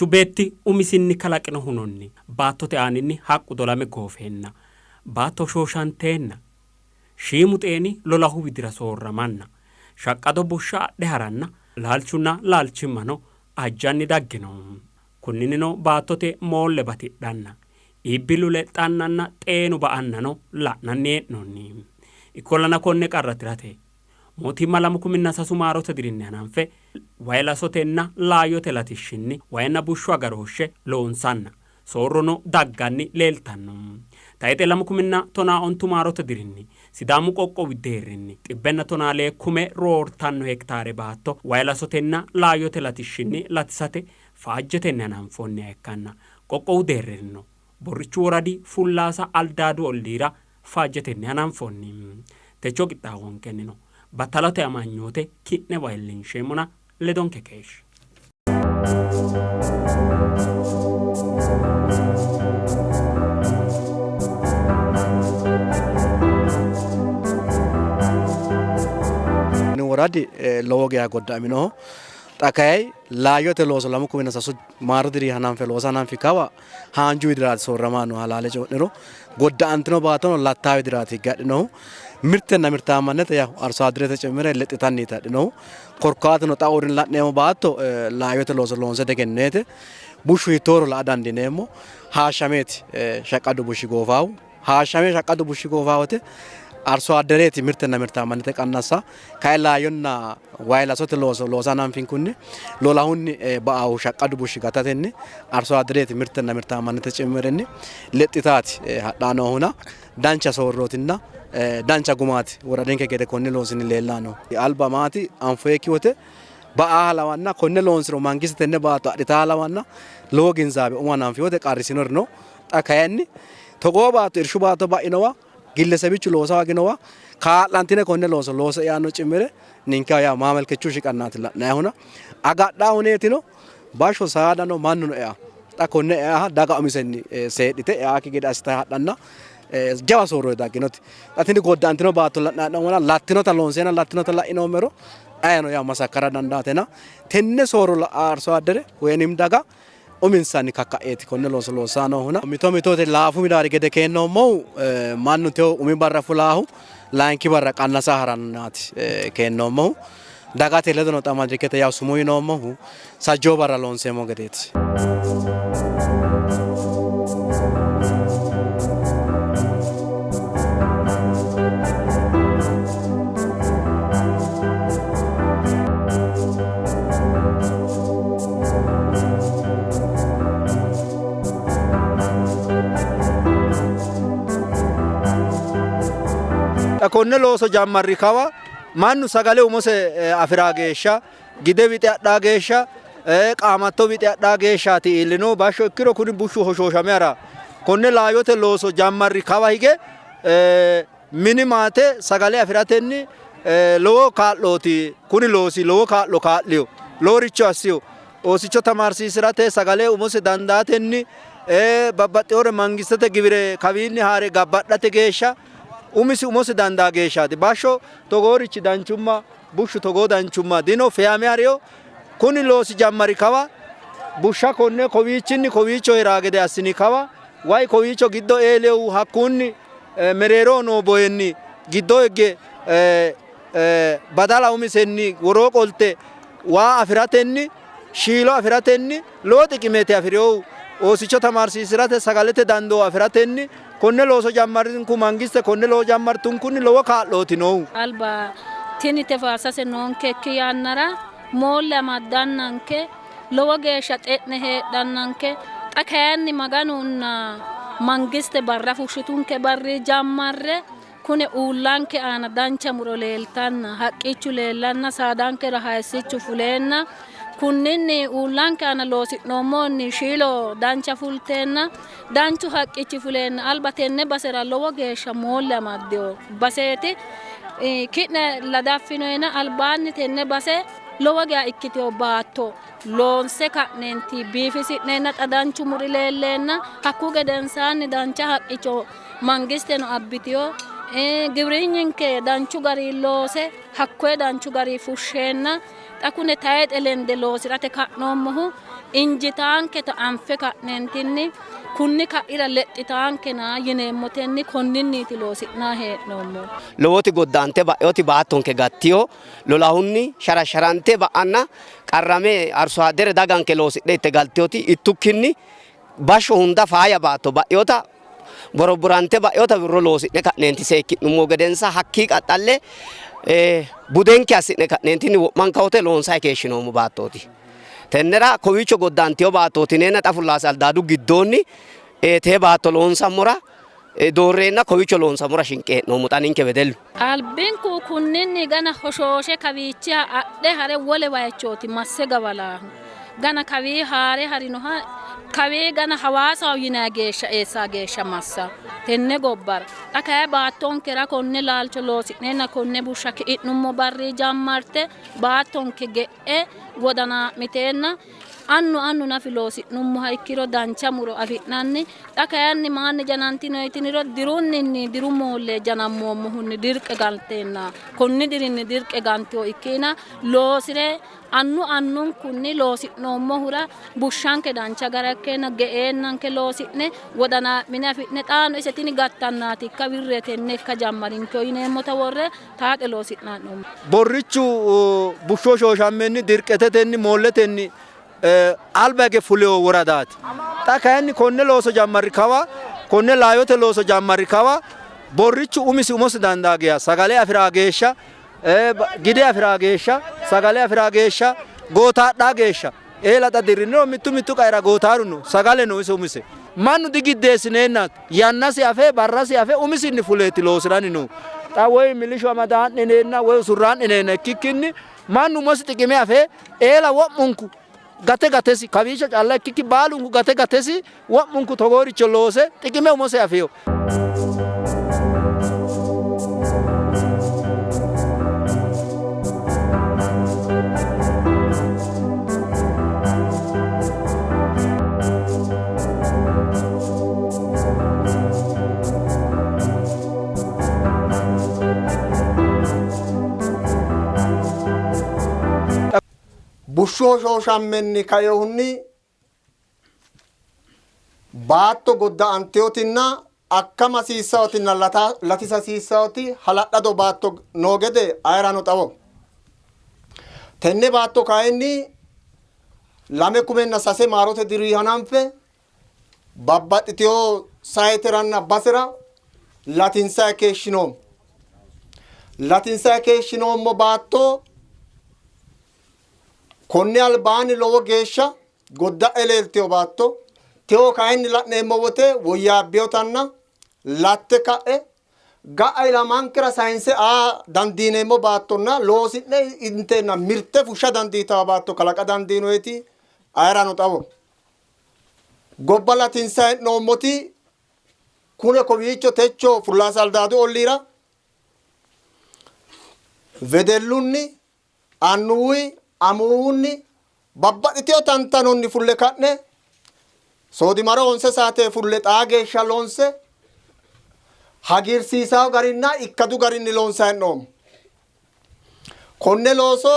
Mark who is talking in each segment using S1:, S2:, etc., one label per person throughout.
S1: Manchu beetti umisinni kalaqino hunonni baattote aaninni haqqu dolame goofeenna, baatto hoshooshanteenna, shiimu xeeni lolahu widira soorramanna, shaqqado bushsha adhe haranna laalchunna laalchimmano ajjanni daggino. Kunninnino baattote moolle batidhanna, iibbillu lexxannanna xeenu ba''annano la'nanni hee'noonni. Ikkollana konne qarra tirate mootimma 2003 maarote dirinni hananfe way lasotenna laayyote latishshinni wayinna bushshu agarooshshe loonsanna soorrono dagganni leeltanno. Tayxe 2015 maarote dirinni Sidaamu qoqqowi deerrinni 112 kume roortanno hektaare baatto way lasotenna laayyote latishshinni latisate faajjetenni hananfoonniha ikkanna qoqqowu deerrinnino Borrichu woradi Fullaasa Aldaadu olliira faajjetenni hananfoonni. Techo qixxaawonkennino battalate amanyoote ki'newa iillinsheemmona ledonke keeshshe.
S2: Woradi lowo geya godda'aminoho. Xa kayi laayyote looso 2003 maaru diri hananfe loosa hananfi kawa haanju widiraati soorramanni noohu halaale coyi'niro godda'antino baattono lattaa widiraati higge hadhinohu. Mirtenna mirtaammannete yawo arsoaddirete cimmire lexxitanniiti hadhinohu. Korkaatuno xa uurrine la'neemmo baatto laayyote looso loonse diegenninoyite. Bushshu hiittoohoro la'a dandiineemmo. Haashshameeti shaqqadu bushshi goofaahu. Haashshame shaqqadu bushshi goofaa wote arsoaddereeti mirtenna mirtaammannite qannassa kayi laayyonna wayi lasote looso loosa hananfinkunni lolahunni ba''aahu shaqqadu bushshi gatatenni arsoaddereeti mirtenna mirtaammannite cimmirenni lexxitaati hadhanni noohuna dancha soorrootinna dancha gumaati woradinke gede konni loosinni leellanni noohu. Alba maati anfoyekki wote ba''aaha lawanna konne loonsiro mangiste tenne baatto adhitaaha lawanna lowo ginzaabe umo hananfi wote qarrisinori no. Xa kayinni togoo baatto irshu baatto ba'inowa gillesebichu loosa haginowa kaa'lantine konne looso loose yaanno cimmire ninkewa yaa maamelkechu shiqannaati la'nayihuna agadha huneetino bashsho saadano mannuno ea xa konne eaha daga umisenni seedhite eaakki gede assitayi hadhanna jawa soorro dagginoti xa tini godda'antino baatto la'nayi hee'noommona lattinota loonseenna lattinota la'inoommero ayeno yaa masakkara dandaatena tenne soorro la'a arso addere woyinim daga uminsanni kakka'eeti konne looso loossanni noohuna. Mito mito laafu midaadi gede keennoommohu mannu tewo umi barra fulaahu layinki barra qannasa harannaati keennoommohu. Dagate ledono xa madirikete yawo sumuu yinoommohu sajjoo barra loonseemmo gedeeti.
S3: Xa konne looso jammarri kawa mannu sagale umose afi'ra geeshsha gide wixe adha geeshsha qaamatto wixe adha geeshshaati iillinohu. Bashsho ikkiro kuni bushshu hoshooshame ha'ra. Konne laayote looso jammarri kawa hige Mini maate sagale afi'ratenni lowo kaa'looti. Kuni loosi lowo kaa'lo kaa'lino. Loworicho assino. Oosicho tamaarsiisi'rate, sagale umose dandaatenni, babbaxxinore mangistete giwire kawiinni haa're gabbadhate geeshsha umisi umosi dandaa geeshshaati. Bashsho togoorichi danchumma, bushshu togoo danchumma dino, feyame ha'rino. Kuni loosi jammari kawa bushsha konne kowiichinni kowiicho hee'raa gede assini kawa wayi kowiicho giddo eelehu hakkunni mereeroho noo boyenni giddo higge badala umisenni woroo qolte waa afi'ratenni shiilo afi'ratenni lowo xiqimeeti afi'rinohu. Oosicho tamaarsiisi'rate sagalete dandoo afi'ratenni konne looso jammarinku mangiste konne looso jammartunkunni lowo kaa'looti noohu.
S4: Alba tini tefaasase noonkekki yannara moolle amaddannanke lowo geeshsha xe'ne heedhannanke xa kayinni Maganunna mangiste barra fushshitunke barri jammarre kune uullanke aana dancha muro leeltanna haqqichu leellanna saadankera hayissichu fuleenna kunninni uullanke aana loosi'noommohunni shiilo dancha fulteenna danchu haqqichi fuleenna alba tenne basera lowo geeshsha moolle amaddino baseeti. Ki'ne ladaffinoyina albaanni tenne base lowo geya ikkitino baatto loonse ka'neenti biifisi'neenna xa danchu muri leelleenna hakku gedensaanni dancha haqqicho mangisteno abbitino. Giwirinyinke danchu garinni loose Hakkoye danchu gari fushsheenna xa kune tayixe lende loosirate ka'noommohu injitaanketa anfe ka'neentinni kunni ka'ira lexxitaankena yineemmotenni konninniiti loosi'naa hee'noommo.
S5: Lowoti goddante ba'yoti baattonke gattiyo lolahunni sharasharante ba'anna qarrame arso addere daganke loosidhe itte galtiyoti ittukkinni bashsho hunda faaya baatto ba'yota boroborante ba'yota wirro loosi'ne ka'neenti seekki'nummo gedensa hakkii qaxxalle budenke assi'ne ka'neentinni wo'manka wote loonsayi keeshshinoommo baattooti. Tennera kowiicho goddaantiyo baattooti neenna xa Fullaase Aldaadu giddoonni tee baatto loonsammora doorreenna kowiicho loonsammora shinqe hee'noommo xa ninke wedellu.
S4: Albinku kunninni gana hoshooshe kawiichiha adhe hare wole wayichooti masse gawalaahu. Gana kawii haare harinoha kawii gana Hawaasaho yinaa geeshsha eessaa geeshsha massa tenne gobbara. Xa kayi baattonkera konne laalcho loosi'neenna konne bushsha ki'nummo barri jammarte baattonke ge'e wodanaa'miteenna annu annu nafi loosi'nummoha ikkiro dancha muro afi'nanni. Xa kayinni maanni janantino yitiniro dirunninni diru moolle janammoommohunni dirqe galteenna konni dirinni dirqe gantiyo ikkiina loosire annu annunkunni loosi'noommohura bushshanke dancha gara ikkeenna ge'eennanke loosi'ne wodanaa'mine afi'ne xaano ise tini gattannaati ikka wirre tenne ikka jammarinkeyo yineemmota worre taaxe loosi'naa hee'noommo.
S3: Borrichu bushsho shooshammenni dirqetetenni moolletenni alba hige fuleyo woradaati. Xa kayinni konne looso jammarri kawa konne laayote looso jammarri kawa borrichu umisi umosi dandaa geya sagale afiraa geeshsha gide afiraa geeshsha sagale afiraa geeshsha gootaadhaa geeshsha eela xa dirriniro mittu mittu qaera gootaaru no sagale no ise umise mannu digiddeessineenna yannasi afe barrasi afe umisinni fuleeti loosiranni no. Xa woy milishu amadaa'nineenna woy usurraa'nineenna ikkikkinni mannu umosi xiqime afe eela wo'munku gate gatesi kawiicho calla ikkikki baalunku gate gatesi wo'munku togooricho loose xiqime umose afeyo.
S6: Bushshu hoshooshammenni kainohunni baatto godda'anteyotinna akkama hasiissayotinna latisa hasiissayoti hala'lado baatto noo gede ayirano xawo. Tenne baatto kayinni 2003 maarote diri hananfe babbaxxiteyo sayiteranna basera latinsayi keeshshinoommo. Latinsayi keeshshinoommo baatto konne albaanni lowo geeshsha godda'e leelteyo baatto teo kayinni la'neemmo wote woyyaabbeyotanna latte ka'e ga'a ilamankera sayinse aa dandiineemmo baattonna loosi'ne inteenna mirte fushsha dandiitawo baatto kalaqa dandiinoyeti ayirano xawo. Gobba latinsa hee'noommoti kune kowiicho techo Fullaase Aldaadu olliira wedellunni annuwwi amuwunni babbaxxiteyo tantanonni fulle ka'ne soodimaro 9 saate fulle xaa geeshsha loonse hagiirsiisawo garinna ikkadu garinni loonsayi hee'noommo. Konne looso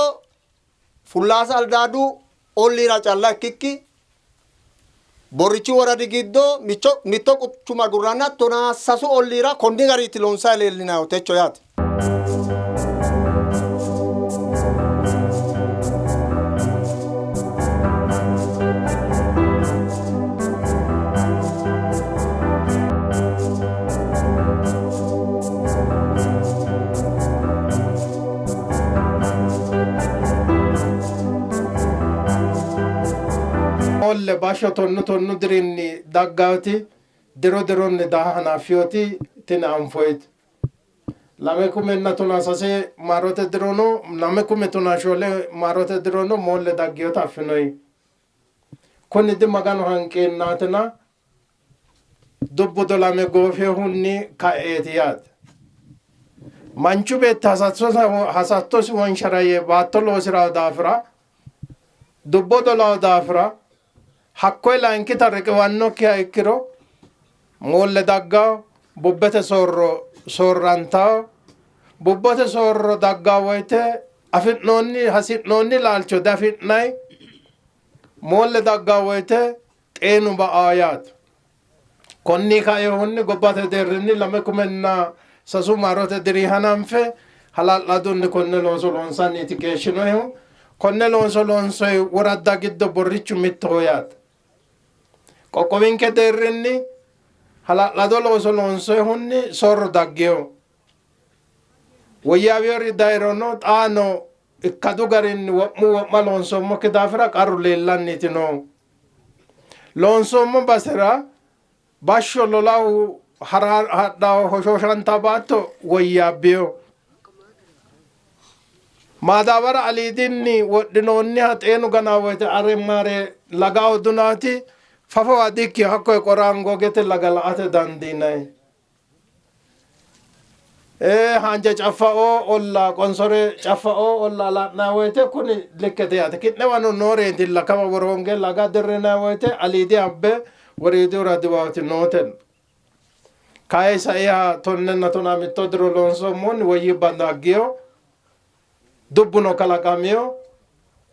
S6: Fullaase Aldaadu olliira calla ikkikki Borrichu woradi giddo mitto quchuma agurranna 13 olliira konni gariiti loonsayi leellinayo techo yaate.
S7: Moolle bashsho tonnu tonnu dirinni daggaati diru dirunni daa hanaffiyoti tini anfoyiti. 2013 maarote dirono 2014 maarote dirono moolle daggiyota affinoyi. Kuni di Maganu hanqeennaatina dubbu dolame goofehunni ka'eeti yaate. Manchu beetti hasattosi wonshara yee baatto loosirawo daafira dubbo dolawo daafira hakkoye layinkita riqiwannokkiha ikkiro moolle daggawo, bubbete soorro soorrantawo, Bubbote soorro daggaa woyte afi'noonni hasi'noonni laalcho diafi'nay. Moolle daggaa woyte xeenu ba'aa yaate. Konni kainohunni gobbate deerrinni 2003 maarote diri hananfe hala'ladunni konne looso loonsanniiti keeshshinohu. Konne looso loonsoyi woradda giddo Borrichu mittoho yaate. Qoqqowinke deerrinni hala'lado looso loonsoyihunni soorro daggino. Woyyaawinori dayirono xaano ikkadu garinni wo'mu wo'ma loonsoommokki daafira qarru leellanniiti noohu. Loonsoommo basera bashsho lolahu hadhaho hoshooshanta baatto woyyaabbino. Maadaabara aliidinni wodhinoonniha xeenu ganaa woyte aremaare lagaho dunaati fafowa dikki hakkoye qoraangogete laga la''ate dandiinanni. Haanja caffa'oo olla qonsore caffa'oo olla la'nanni woyte kuni likkete yaate. Ki'newano nooreetilla kawa woroonge laga dirrinanni woyte aliidi abbe woriidihura diwaati noote. Kayi saiha 11 diro loonsoommonni woyyibba daggino, dubbuno kalaqamino.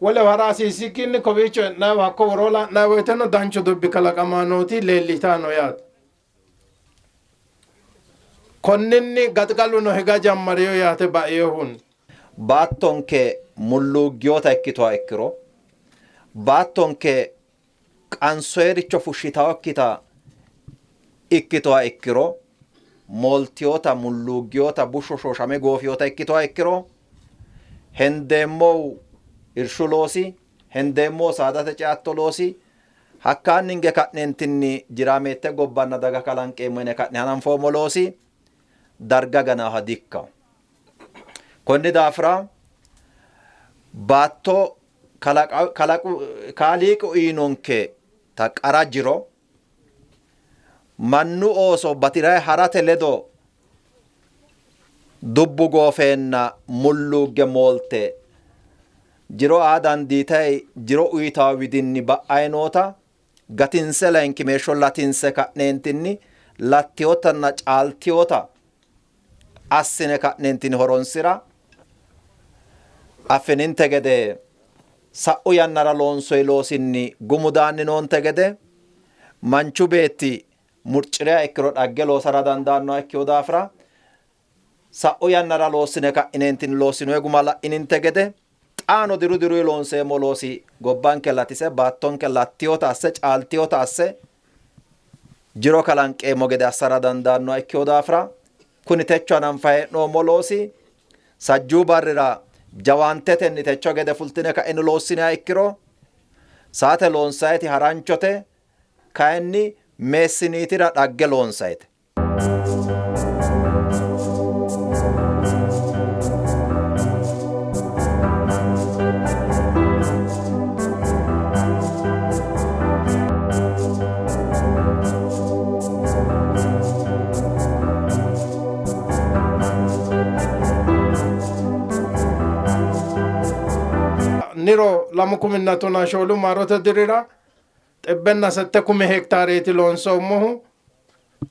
S7: Wole hara hasiisikkinni kowiicho e'nanni hakko woroo la'nanni woyteno danchu dubbi kalaqamaa nooti leellitanno yaate. Konninni gaxigaluno higa jammarino yaate bainohunni.
S3: Baattonke mulluuggiyoota ikkituha ikkiro, baattonke qansoyericho fushshitawokkita ikkituha ikkiro, mooltiyoota mulluuggiyoota bushshu shooshame goofiyoota ikkituha ikkiro, hendeemmohu irshu loosi, hendeemmohu saadate ceatto loosi, hakkaanni hinge ka'neentinni jiraameette gobbanna daga kalanqeemmo yine ka'ne hananfoommo loosi darga ganaaha dikkawo. Konni daafira baatto kaaliiqi uyinonke ta qara jiro mannu ooso bati'rayi harate ledo dubbu goofeenna mulluugge moolte jiro aa dandiitayi jiro uyitawo widinni ba'ayi noota gatinse layinkimeeshsho latinse ka'neentinni lattiyotanna caaltiyota assine ka'neentinni horonsira affininte gede sa'u yannara loonsoyi loosinni gumu daanni noonte gede manchu beetti murcireha ikkiro dhagge loosara dandaannoha ikkino daafira sa'u yannara loossine ka'ineentinni loossinoyi guma la'ininte gede xaano diru diruyi loonseemmo loosi gobbanke latise baattonke lattiyota asse caaltiyota asse jiro kalanqeemmo gede assara dandaannoha ikkino daafira kuni techo hananfa hee'noommo loosi sajjuu barrira jawaantetenni techo gede fultine ka'ini loossiniha ikkiro saate loonsayiti haranchote kayinni meessiniitira dhagge loonsayite.
S7: Niro 2014 maarote dirira 108 hektaareeti loonsoommohu.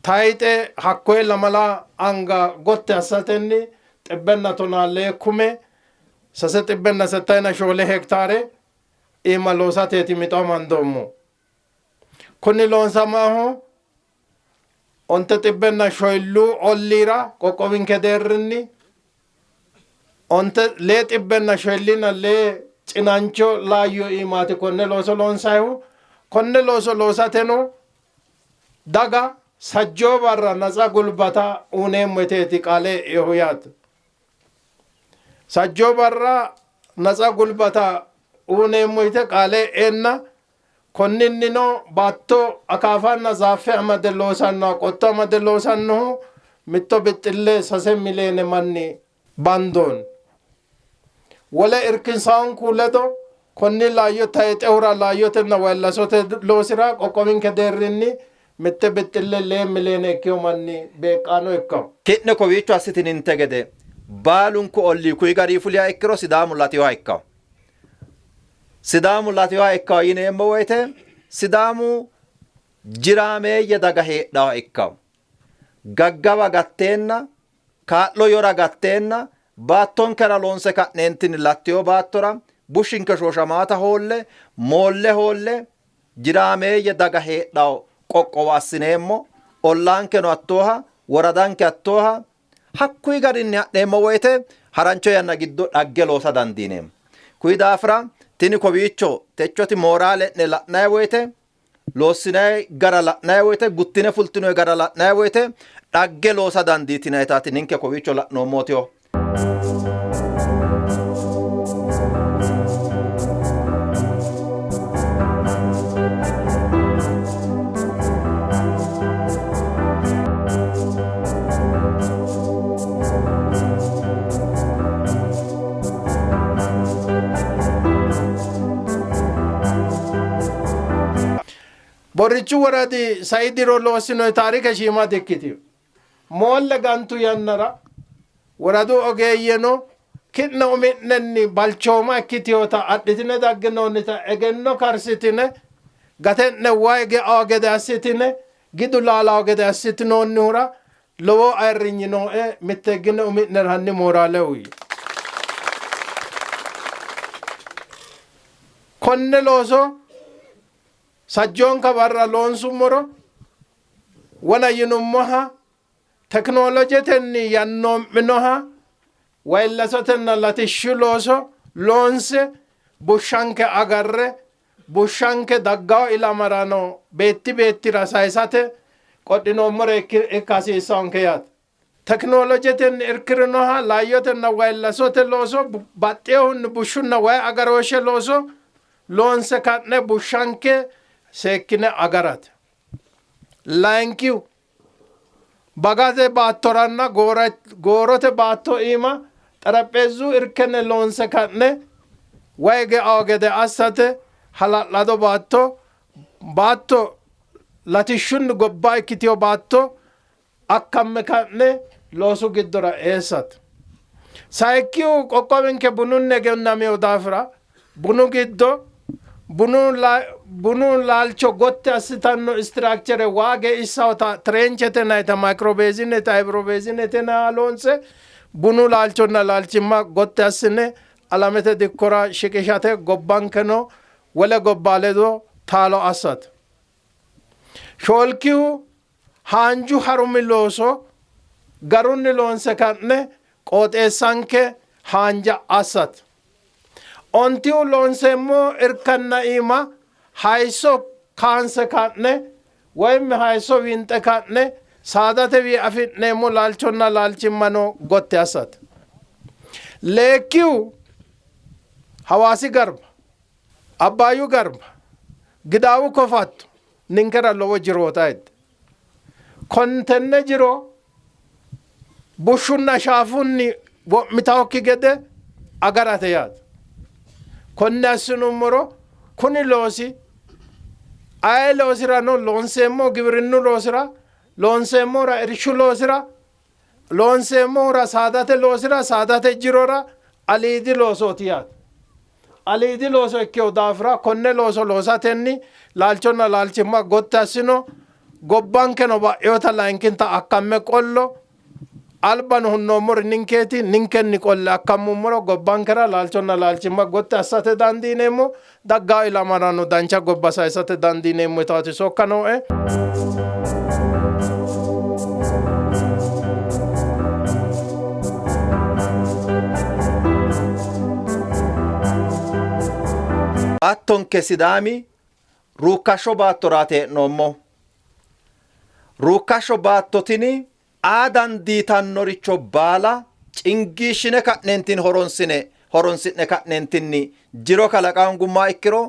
S7: Tayixe hakkoye lamala anga gotti assatenni 114 674 hektaare iima loosateeti mixo amandoommo. Kuni loonsamahu 904 olliira qoqqowinke deerrinni 644 cinancho laayyo iimaati konne looso loonsayihu. Konne looso loosateno daga sajjoo barra natsa gulbata uyineemmo yiteeti qaale e'inohu yaate. Sajjoo barra natsa gulbata uyineemmo yite qaale e'enna konninnino baatto akaafanna zaaffe amade loosannoha qotto amade loosannohu 1.6 miliyoone manni bandoonni. Wole irkinsaanku ledo konni laayyo tayixehura laayyotenna wayillasote loosira qoqqowinke deerrinni 1.2 miliyoone ikkino manni beeqqaano ikkawo.
S3: Ki'ne kowiicho assitininte gede baalunku ollii kuyi garii fuliha ikkiro Sidaamu latiyoha ikkawo. Sidaamu latiyoha ikkawo yineemmo woyte Sidaamu jiraameeyye daga heedhawa ikkawo. Gaggawa gatteenna Kaa'lo yora gatteenna baattonkera loonse ka'neentinni lattiyo baattora bushshinke shooshamaata hoolle moolle hoolle jiraameeyye daga heedhawo qoqqowo assineemmo. Ollaankeno hattooha, woradanke hattooha, hakkuyi garinni ha'neemmo woyte harancho yanna giddo dhagge loosa dandiineemmo. Kuyi daafira tini kowiicho techoti mooraale'ne la'nayi woyte, loossinayi gara la'nayi woyte, guttine fultinoyi gara la'nayi woyte dhagge loosa dandiitinayitaati ninke kowiicho la'noommotiho.
S7: Borrichu woradi sai diro loossino taarike shiima dikkitino. Moolle gantu yannara woradu ogeeyyeno ki'ne umi'nenni balchooma ikkitinota adhitine dagginoonnita egenno karsitine gate'ne way ge'awo gede assitine gidu laalawo gede assitinoonnihura lowo ayirrinyi nooe, mitteeggine umi'nera hanni mooraale uyiyye. Konne looso sajjoonka barra loonsummoro wona yinummoha tekinoolojetenni yannoo'minoha wayillasotenna latishshu looso loonse bushshanke agarre bushshanke daggawo ilamarano beetti beettira sayisate qodhinoommore ikka hasiissawonke yaate. Tekinoolojetenni irkirinoha laayyotenna wayillasote looso baxxeehunni bushshunna wayi agarooshshe looso loonse ka'ne bushshanke seekkine agarate. Layinkihu bagate baattoranna goorote baatto iima xarapheezzu irkene loonse ka'ne wayi ge'awo gede assate hala'lado baatto baatto latishshunni gobba ikkitiyo baatto akkamme ka'ne loosu giddora eessate. Sayikkihu qoqqowinke bununni egennamino daafira bunu giddo bunu laalcho gotti assitanno istiraakchere waa geissawota tirenchete nayita maykrobeezinete hayibirobeezinete naya loonse bunu laalchonna laalchimma gotti assine alamete dikkora shiqishate gobbankeno wole gobba ledo taalo assate. Shoolkihu haanju harumi looso garunni loonse ka'ne qooxeessanke haanja assate. Ontihu loonseemmo irkanna iima hayisso kaanse ka'ne woyim hayisso winxe ka'ne saadatewi afi'neemmo laalchonna laalchimmano gotti assate. Leekkihu Hawaasi garba, Abbaayyu garba, Gidaawu kofatto ninkera lowo jiroota idde. Kontenne jiro bushshunna shaafunni wo'mitawokki gede agarate yaate. Konne assinummoro kuni loosi aye loosirano loonseemmo giwirinnu loosira, loonseemmohura irshu loosira, loonseemmohura saadate loosira, saadate jirora aliidi loosooti yaate. Aliidi looso ikkewo daafira konne looso loosatenni laalchonna laalchimma gotti assino, gobbankeno ba'eyota layinkinta akkamme qollo, albano hunnoommori ninkeeti, ninkenni qolle akkammummoro gobbankera laalchonna laalchimma gotti assate dandiineemmo, daggaa ilamarano dancha gobba sayisate dandiineemmo yitaati sokka nooe.
S3: Baattonke Sidaami ruukkashsho baattoraati hee'noommo. Ruukkashsho baatto tini aa dandiitannoricho baala cingiishshine ka'neentinni horonsine horonsi'ne ka'neentinni jiro kalaqaangummaa ikkiro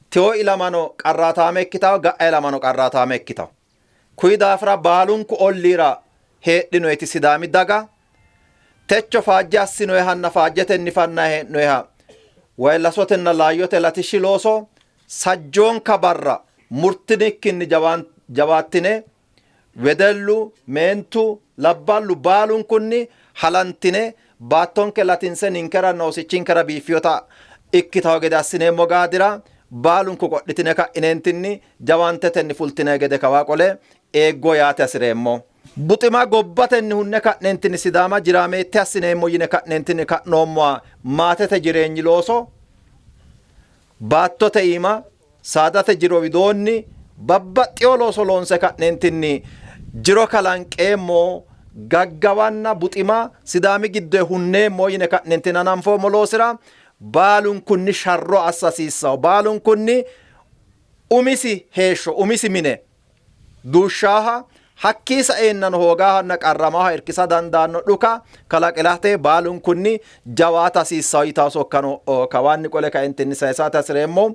S3: tewo ilamano qarraataame ikkitawo, ga'a ilamano qarraataame ikkitawo. Kuyi daafira baalunku olliira heedhinoeti Sidaami daga techo faajje assinoehanna faajjetenni fanna hee'noeha wayillasotenna laayyote latishshi looso sajjoonka barra murtinikkinni jawaattine wedellu, meentu, labballu baalunkunni halantine baattonke latinse ninkera noosichinkera biiffiyota ikkitawo gede assineemmo gaadira baalunku qodhitine ka'ineentinni jawaantetenni fultine gede kawaa qole eeggo yaate hasireemmo. Buxima gobbatenni hunne ka'neentinni Sidaama jiraameette assineemmo yine ka'neentinni ka'noommoha maatete jireenyi looso baattote iima saadate jiro widoonni babbaxxewo looso loonse ka'neentinni jiro kalanqeemmo, gaggawanna buxima Sidaami giddoyi hunneemmo yine ka'neentinni hananfoommo loosira baalunkunni sharro assa hasiissanno. Baalunkunni umisi heeshsho umisi mine duushshaaha hakkii saeennano hoogaahanna qarramaaha irkisa dandaanno dhuka kalaqirate baalunkunni jawaata hasiissanno yitanno sokkano kawaanni qole kaentinni sayisate hasireemmo.